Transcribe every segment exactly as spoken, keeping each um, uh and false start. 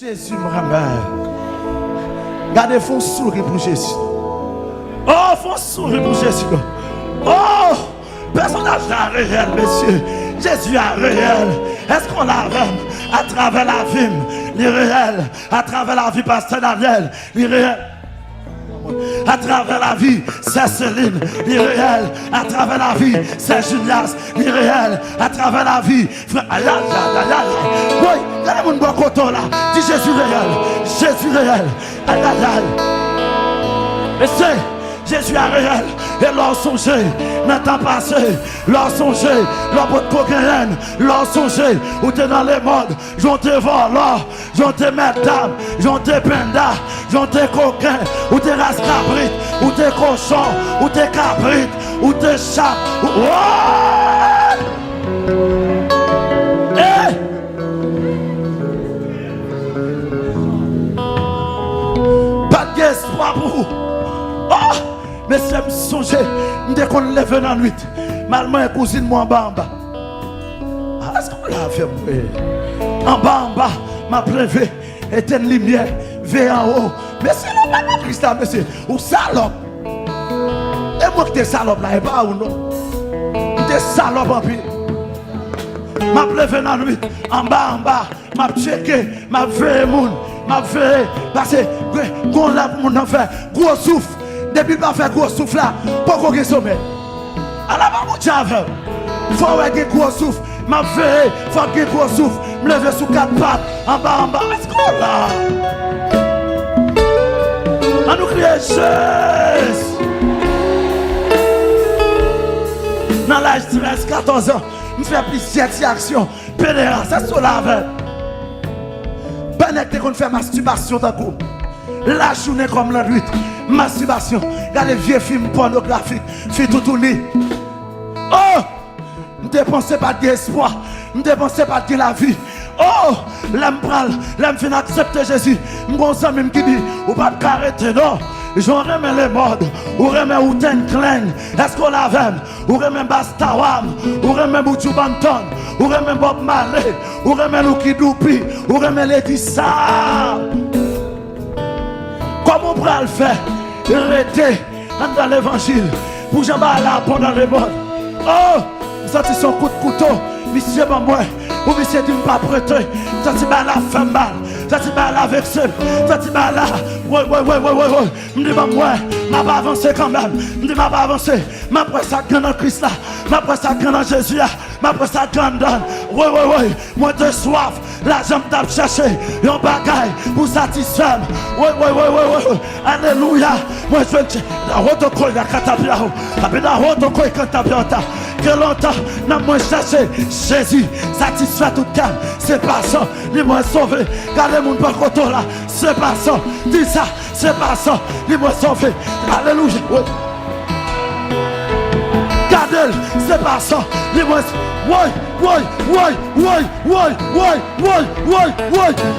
Jezi m renmen. Gade, fè yon souri pou Jezi. Oh, fè yon souri pou Jezi. Oh, pèsonaj la reyèl, mesye. Jezi a reyèl. Èske w la avè m? Atravè lavi m, li reyèl. Atravè lavi pastè Daniel, li reyèl. Atravè lavi sè Celine, li reyèl. Atravè lavi sè Julias, li reyèl. Atravè lavi frè, ayayayayay. Woy, gade moun bò kote w la. Di Jezi reyèl. Jezi reyèl. Ayayay. Mesye, Jezi a reyèl. E lè w sonje nan tan pase, lè w sonje lè w potko genyen l, lè w sonje ou te nan lemòn, jan w te vòlò, jan w te mètdam, jan w te penda, jan w te koken, ou te ras kabrit, ou te kochon, ou te kabrit, ou te chat, ou, woy! Eh! Pa t gen espwa pou ou. Oh! Mesye, m sonje, m te konn leve nan nwit, m al manyen kouzin mwen anba anba. Ah, èske w la avè m, wi? Anba anba, m ap leve, etenn limyè, veye anwo. Mesye, lè w pa nan Kris la, mesye, ou salòp. E mwen ki te salòp la, e pa ou non. M te salòp anpil. M ap leve nan nwit, anba anba, m ap tcheke, m ap veye moun, m ap veye. Paske gen, gen lè pou moun nan fè gwo souf. Depi l pa fè gwo souf la, poko gen somèy. Ala pa Bondye avè w. Fò w wè gen gwo souf. M ap veye, fòk gen gwo souf. M leve sou kat pat, anba, anba. Èske w la? Ann nou kriye Jezi! Nan laj trèz, katòz an, m fè plizyè ti aksyon. Pederas, èske w la avè m? Pandan k te konn fè mastibasyon tankou m. Lajounen kòm lannwit, mastibasyon. Gade vye fim pònografik, fi toutouni. Oh! M te panse pa t gen espwa. M te panse pa t gen lavi. Oh! Lè m pral, lè m fin aksepte Jezi, m gon zanmi m ki di, ou pa t ka rete non. Jan w renmen lemòd, ou renmen Wu-Tang Clan. Èske w la avè m? Ou renmen Basta Wam, ou renmen Buju Banton, ou renmen Bob Marley, ou renmen Lucky Dube, ou renmen Lady Saw. Kòman w pral fè rete anndan levanjil pou jan bagay la bon nan lemond? Oh! M santi se yon kout kouto misye ban mwen pou misye di m pa prete. M santi bagay la fè m mal. M santi bagay la vekse m. M santi bagay la, woy, woy, woy. M di ban mwen, m ap avanse kanmenm. M di m ap avanse. M ap wè sa k gen nan Kris la. M ap wè sa k gen nan Jezi a. M ap wè sa k gen anndan l. Woy, woy, woy. Mwen te swaf. Lajan m t ap chèche yon bagay pou satisfè m. Woy, woy, woy, woy, woy. Alelouya. Mwen jwenn Jezi. Da woto koy la katapya. Apena woto koy katapya ta. Gen lontan nan mwen chèche Jezi. Satisfè tout kè m. Se pa san li mwen sove. Gade moun bò kote w la. Se pa san. Di sa. Se pa san li mwen sove. Alelouya. Wi. Gade l. Se pa san li mwen. Woy, woy, woy.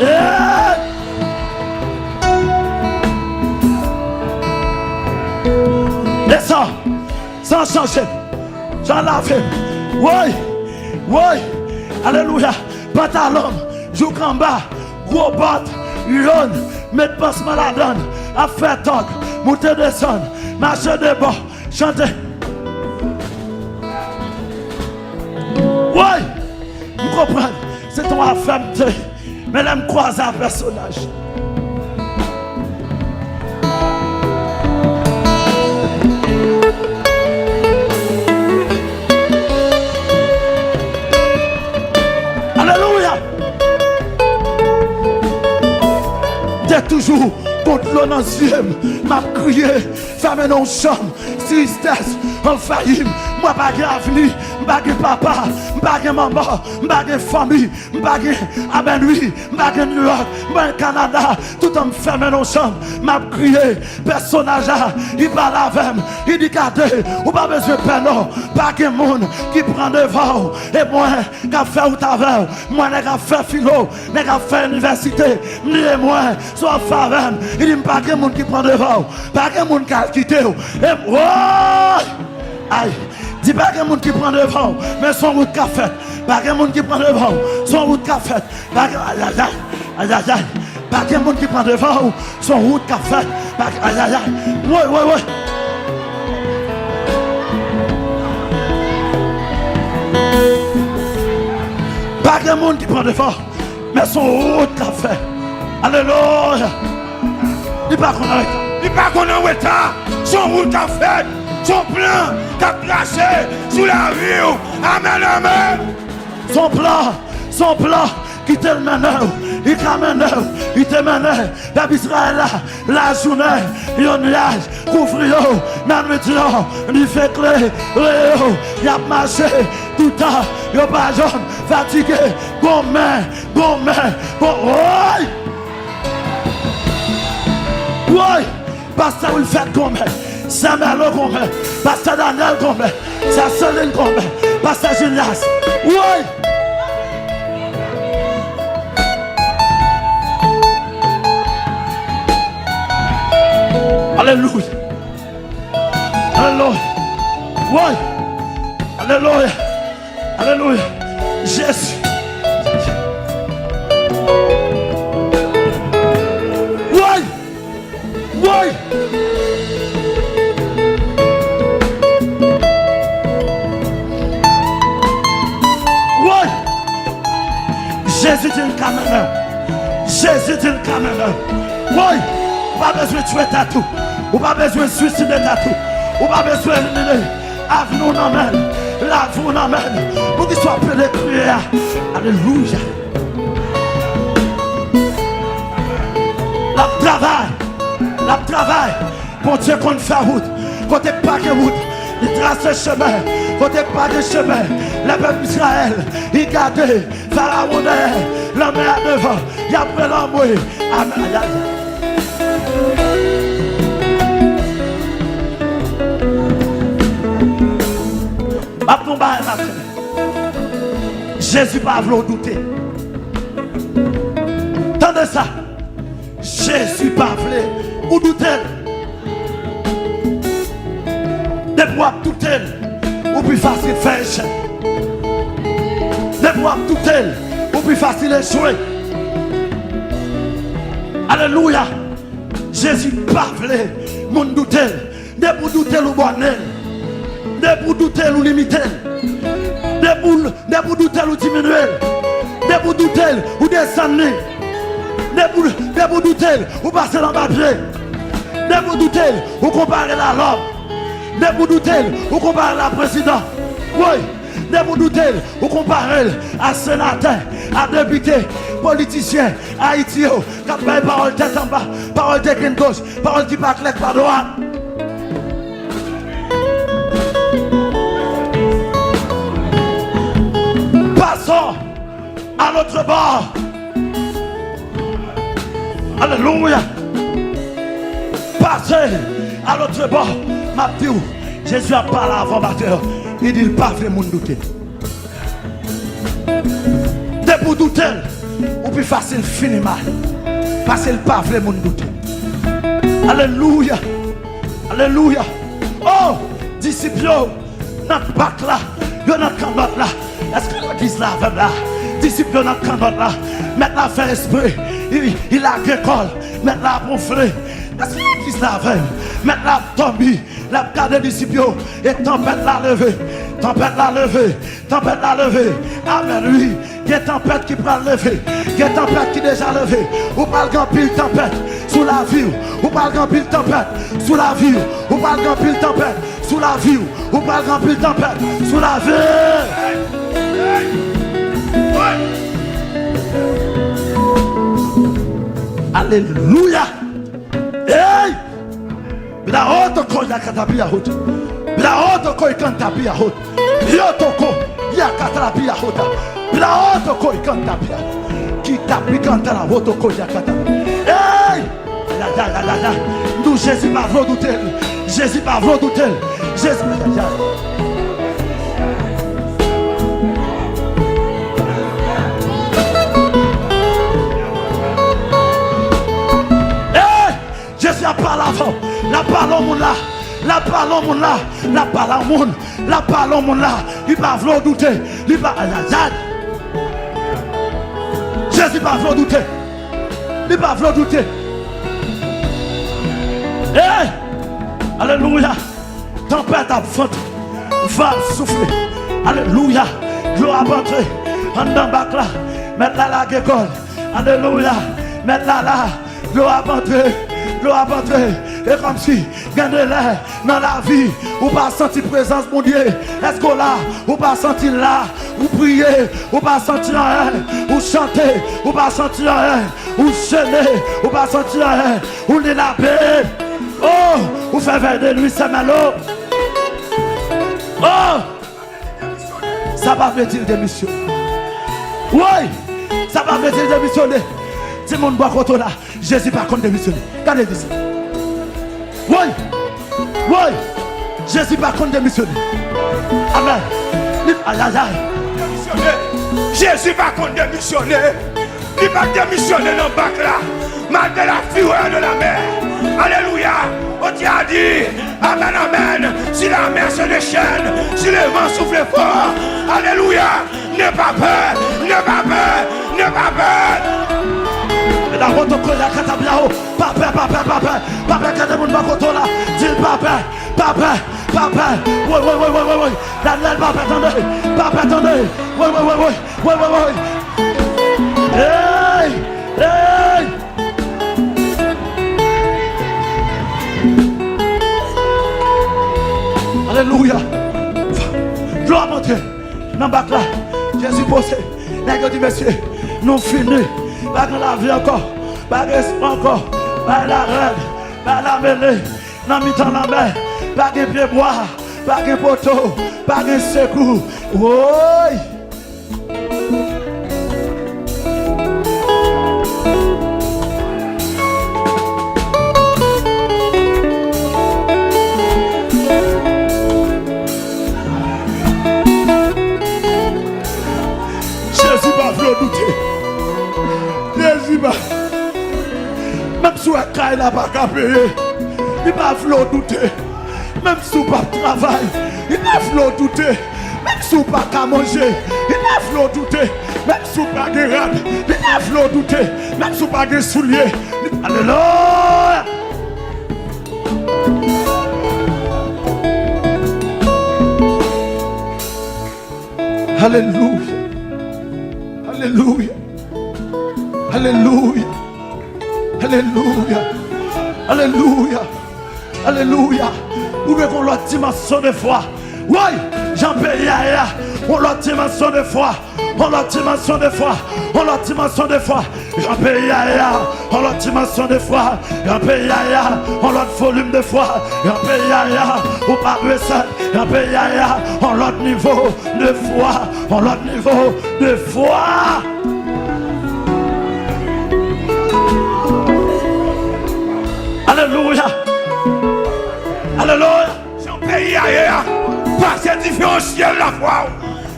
Hey! E san. San chanje m. Jan lave m. Woy, woy, alelouya. Pantalon m jouk anba, gwo bòt, yonn, met pansman ladan l, ap fè tòg, moute desann, mache de bò, chante. Woy, m konprann, se t on afè m te. Men lè m kwaze ak pèsonaj. Alelouya! M te toujou gon dlo nan zye m, m ap kriye, fèmen nan yon chanm, tristès anvayi m, m wè pa gen avni, m pa gen papa, m pa gen manman, m pa gen fanmi. M pa gen Abenwi, m pa gen Nouyòk, m pa gen Kanada, toutan m fèmen nan yon chanm, m ap kriye. Pèsonaj la, li pale avè m, li di, gade, ou pa bezwen pè non, pa gen moun ki pran devan w, e mwen k ap fè wout avè w, mwen nèg k ap fè filo, nèg k ap fè inivèsite, m di e mwen, sa w ap fè avè m, li di m pa gen moun ki pran devan w, pa gen moun k al kite w, e m, woy! Ay, di pa gen moun ki pran devan w, men se yon wout k ap fèt. Pa gen moun ki pran devan w, se yon wout k ap fèt. Pa gen, ayayay, ayayay. Pa gen moun ki pran devan ou, se yon wout k ap fèt. Pa gen, ayayay. Woy, woy, woy. Pa gen moun ki pran devan ou, men se yon wout k ap fèt. Alelouya. Li pa konn an reta. Li pa konn an reta. Se yon wout k ap fèt. Se yon plan k ap trase sou lavi w. Amèn, amèn. Se yon plan, se yon plan. Kite l mennen w. Li ka mennen w. Li te mennen pèp Izrayèl la. Lajounen, yon nyaj kouvri yo. Nan nwit yo, dife klere yo. Y ap mache toutan. Yo pa janm fatige. Gon men, gon men, gon, woy! Woy! Pastè Wilfred gon men. Sè Mèlo gon men. Pastè Daniel gon men. Sè Celine gon men. Pastè Julias. Woy! Alelouya. Alelouya. Woy. Alelouya. Alelouya. Jezi. Woy. Woy. Woy. Jezi di l ka mennen w. Jezi di l ka mennen w. Woy. Ou pa bezwen tye tèt ou. Ou pa bezwen swiside tèt ou. Ou pa bezwen elimine. Avni w nan men l. Lavi w nan men l. Poukisa w ap plede kriye a? Alelouya. L ap travay. L ap travay. Bondye konn fè wout. Kote k pa gen wout, li trase chemen. Kote k pa gen chemen, lè pèp Izrayèl, li gade Farawon dèyè, lanmè a devan, y ap rele anmwe. Amèn. Ayayay. M ap di w yon bagay maten. Jezi pa vle w doute. Tande sa. Jezi pa vle ou doute l. Depi w ap doute l, ou pi fasil fè echèk. Depi w ap doute l, ou pi fasil echwe. Alelouya! Jezi pa vle moun doute l. Depi w doute l, ou bòne l. Depi w doute l, ou limite l. Depi w, depi w doute l, ou diminye l. Depi w doute l, ou desann li. Depi w, depi w doute l, ou pase l anba pye. Depi w doute l, ou konpare l a lòm. Depi w doute l, ou konpare l a prezidan. Woy! Depi w doute l, ou konpare l a senatè, a depite, politisyen Ayiti yo, k ap bay pawòl tèt anba, pawòl teken goch, pawòl ki pa klè, k pa dwat. Passons à l'autre bord. Alelouya. Pase a lòt bò. M ap di w, Jezi ap pale avè w maten an. Li di l pa vle moun doute. Depi w doute l, ou pi fasil fini mal. Paske l pa vle moun doute. Alelouya. Alelouya. Oh, disip yo nan bak la, yo nan kannòt la. Èske legliz la avè m la? Disip yo nan kannòt la. Mèt la fè espre. Li, li lage kò l. Mèt la ap wonfle. Èske legliz la avè m? Mèt la ap dòmi. L ap gade disip yo. E tanpèt la leve. Tanpèt la leve. Tanpèt la leve. Amèn, wi. Gen tanpèt ki pral leve. Gen tanpèt ki deja leve. Ou pral gen anpil tanpèt sou lavi w. Ou pral gen anpil tanpèt sou lavi w. Ou pral gen anpil tanpèt sou lavi w. Ou pral gen anpil tanpèt sou lavi w. Alelouya. Hey! Bila oto koya katabia hot. Bila oto koi kantabia hot. Yotoko, yakatarabia hota. Bila oto koi kantabia. Kitabi kantara oto koya kata. Hey! Ayayayayaya. Nou Jezi pa vle w doute l. Jezi pa vle w doute l. Jezi, ayayay. Hey! Jezi ap pale avè w. L ap pale w moun la. L ap pale w moun la. L ap pale w moun. L ap pale w moun la. Li pa vle w doute. Li pa, ayayay. Jezi pa vle w doute. Li pa vle w doute. Hey! Alelouya! Tanpèt ap vante. Van ap soufle. Alelouya! Dlo ap antre anndan bak la. Mèt la lage kò l. Alelouya! Mèt la la. Dlo ap antre. Dlo ap antre. E kòmsi gen de lè nan lavi, ou pa santi prezans Bondye. Èske w la? Ou pa santi l la. Ou priye, ou pa santi anyen. Ou chante, ou pa santi anyen. Ou jene, ou pa santi anyen. Ou li Labib. Oh, ou fè vèy de nwi, sè Mèlo. Oh! Sa pa vle di l demisyone. Woy! Sa pa vle di l demisyone. Di moun bò kote w la, Jezi pa konn demisyone. Gade di sa. Woy! Woy! Jezi pa konn demisyone. Amèn. Li, ayayay. Demisyone. Jezi pa konn demisyone. Li pa t demisyone nan bak la, malgre la fureur de la mer. Alelouya. Bondye a di, amèn, amèn. Si la mer se déchaîne, si le vent souffle fort, alelouya, n'aie pas peur, n'aie pas peur, n'aie pas peur. E la woto koya katabyao, pa pè, pa pè, pa pè, pa pè, gade moun bò kote w la, di l pa pè, pa pè, pa pè, woy, woy, woy, woy, woy, woy, Daniel pa pè, tande, pa pè, tande, woy, woy, woy, woy. Woy, woy, woy. Hey! Hey! Alelouya. Dlo ap antre nan bak la. Jezi poze. Nèg yo di, mesye, nou fini. Pa gen lavi ankò. Pa gen espwa ankò. Bay la rèd. Bay la mele. Nan mitan lanmè. Pa gen pyebwa. Pa gen poto. Pa gen sekou. Woy! Jezi pa vle w doute. Jezi pa. Menm si w wè kay la pa ka peye, li pa vle w doute. Menm si w p ap travay, li pa vle w doute. Menm si w pa ka manje, li pa vle w doute. Menm si w pa gen rad, li pa vle w doute. Menm si w pa gen soulye, li, alelouya! Alelouya! Alelouya! Alelouya! Alelouya! Alelouya! Alelouya! Ou gen yon lòt dimansyon de fwa. Woy! Jan peyi a ye a, yon lòt dimansyon de fwa. Yon lòt dimansyon de fwa. Yon lòt dimansyon de fwa. Jan peyi a ye a, yon lòt dimansyon de fwa. Jan peyi a ye a, yon lòt volim de fwa. Jan peyi a ye a, ou pa dwe sèl. Jan peyi a ye a, yon lòt nivo de fwa. Yon lòt nivo de fwa. Alelouya! Alelouya! Jan peyi a ye a, pase diferansyèl lafwa w.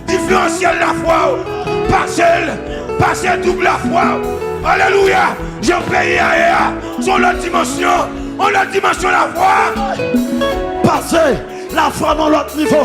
Diferansyèl lafwa w. Pase l, pase doub lafwa w. Alelouya! Jan peyi a ye a, se yon lòt dimansyon, yon lòt dimansyon lafwa. Pase lafwa nan lòt nivo,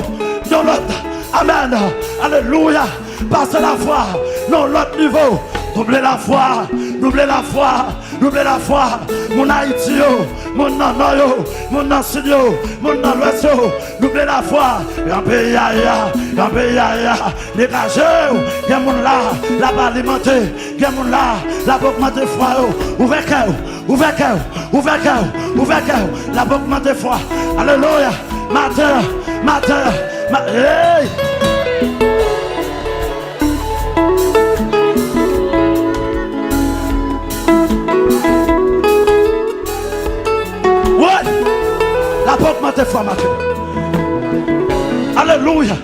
nan lòt. Amèn. Alelouya. Pase lafwa nan lòt nivo. Double lafwa, double lafwa, double lafwa. Moun Ayiti yo, moun nan Nò yo, moun nan Sid yo, moun nan Lwès yo, double lafwa. Jan peyi a ye a, jan peyi a ye a. Degaje w. Gen moun la, l ap alimante. Gen moun la, l ap ogmante fwa yo. Ouvè kè w, ouvè kè w, ouvè kè w, ouvè kè w. L ap ogmante fwa. Alelouya. Maten an, maten an, ma-, hey! Woy! L ap ogmante fwa maten. Alelouya!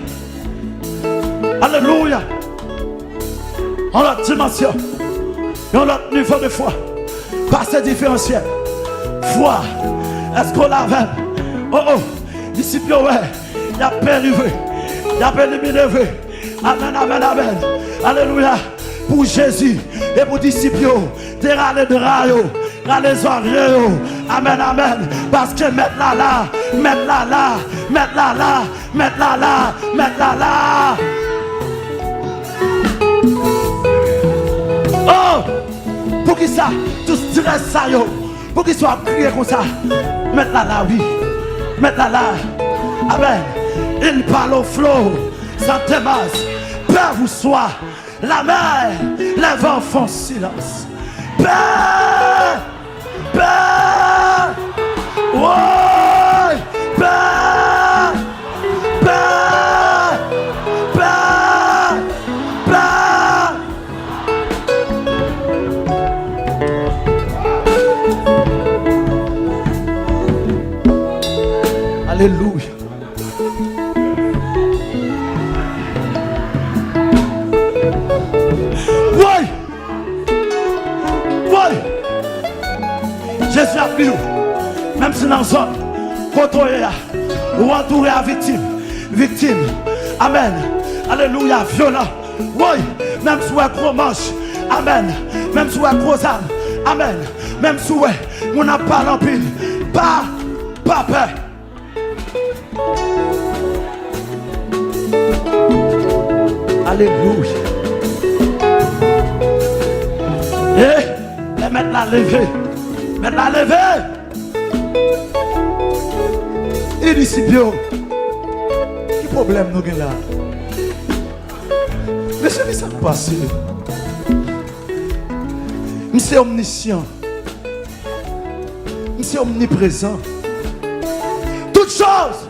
Alelouya! Yon lòt dimansyon. Yon lòt nivo de fwa. Pase diferansyèl. Fwa. Èske w la avè m? Oh, oh. Disip yo wè. Y ap peri vre. Y ap elimine vre. Amèn, amèn, amèn. Alelouya. Pou Jezi e pou disip yo te rale dra yo, rale zòrye yo. Amèn, amèn. Paske Mèt la la, Mèt la la, Mèt la la, Mèt la la, Mèt la la. Oh! Poukisa tout strès sa yo? Poukisa w ap kriye konsa? Mèt la la, wi. Mèt la la. Amèn. Il parle au flot, Saint Demas, paix vous soit. La mer, les vents font silence. Paix! Pè! Woy! Pè! Pè! Pè! Pè! Alelouya. Woy! Woy! Jezi ap di w, menm si nan zòn kote w ye a, ou antoure a viktim, viktim, amèn, alelouya, vyolan, woy, menm si w wè gwo manch, amèn, menm si w wè gwo zam, amèn, menm si w wè moun ap pale anpil, pa, pa pè. Alelouya. E lè mèt la leve, mèt la leve. Li di disip yo, ki pwoblèm nou gen la? Mesye, ki sa k pase? Misye omnisyan. Misye omniprezan. Toutes choses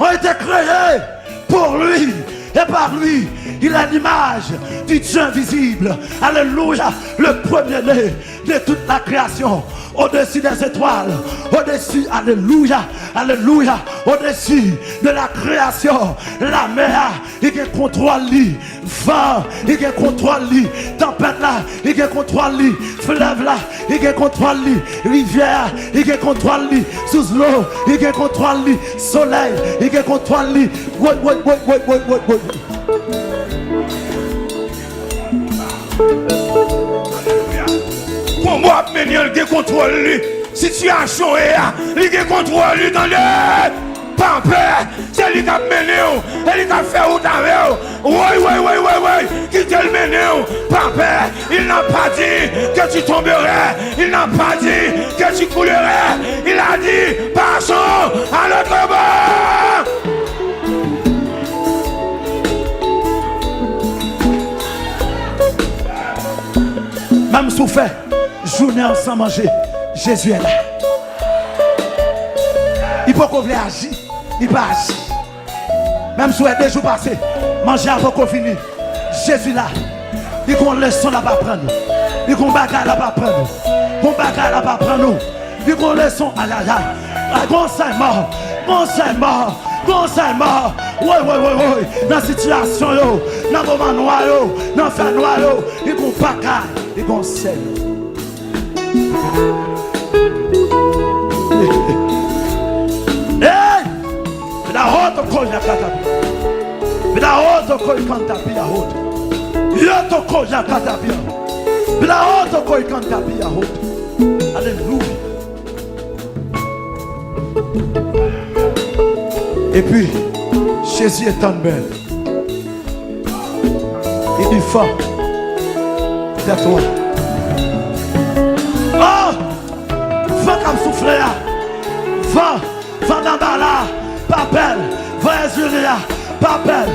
ont été créées pour lui et par lui. Il est l'image du Dieu invisible. Alléluia. Le premier-né de toute la création. Au-dessus des étoiles. Au-dessus, alléluia, alléluia. Au-dessus de la création. La mer, li gen kontwòl li. Van, li gen kontwòl li. Tanpèt la, li gen kontwòl li. Flèv la, li gen kontwòl li. Rivyè a, li gen kontwòl li. Sous dlo, li gen kontwòl li. Solèy, li gen kontwòl li. Woy, woy, woy. Kòman w ap mennen l, gen kontwòl li. Sitiyasyon w ye a, li gen kontwòl li, tande! Pa pè, se li k ap mennen w, e li k ap fè wout avè w. Woy, woy, woy, woy, woy, kite l mennen w, pa pè. Il n'a pas dit que tu tomberais, il n'a pas dit que tu coulerais. Il a dit, passons à l'autre bord. Menm si w fè jounen an san manje, Jezi la. Li poko vle aji, li pa aji. Menm si w wè de jou pase, manje a poko fini, Jezi la. Li gon leson l ap aprann ou. Li gon bagay l ap aprann ou. Gon bagay l ap aprann ou. Li gon leson, ayayay. Ay, gon sèlman, gon sèlman, gon sèlman. Woy, woy, woy, woy. Nan sitiyasyon yo, nan moman nwa yo, nan fènwa yo, li gon bagay, li gon sèl. Hey! Pila hoto konya katapi. Pila hoto koi kanta pia hoto. Yoto konya katapia. Pila hoto koi kanta pia hoto. Alelouya. Epi, Jezi etann men l. Li di, van, tèt ou. Oh! Van k ap soufle a. Van, van Danbala, pa pè l. Van Èzili a, pa pè l.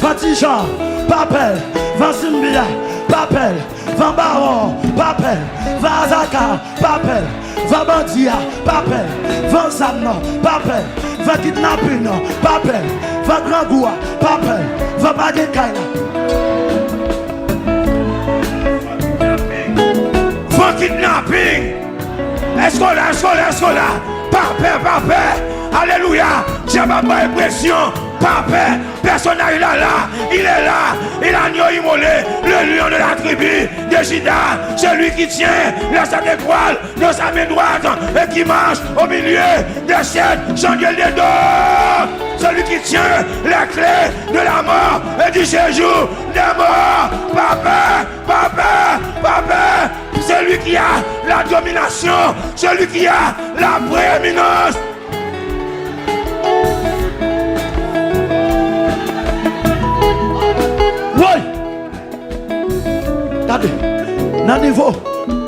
Van Tijan, pa pè l. Van Zimbi a, pa pè l. Van Bawon, pa pè l. Van Azaka, pa pè l. Van bandi a, pa pè l. Van zam nan, pa pè l. Van kidnapin nan, pa pè l. Van grangou a, pa pè l. Van pa gen kay la. Van kidnapin. Èske w la, èske w la, èske w la? Pa pè, pa pè. Alelouya. Dyab ap bay presyon. Pa pè. Personnage là, là, il est là. Et l'agneau immolé, le lion de la tribu de Juda, celui qui tient les sept étoiles dans sa main droite et qui marche au milieu des sept chandeliers d'or, celui qui tient les clés de la mort et du séjour des morts. Pa pè, pa pè, pa pè. Celui qui a la domination, celui qui a la prééminence. Woy! Tande, nan nivo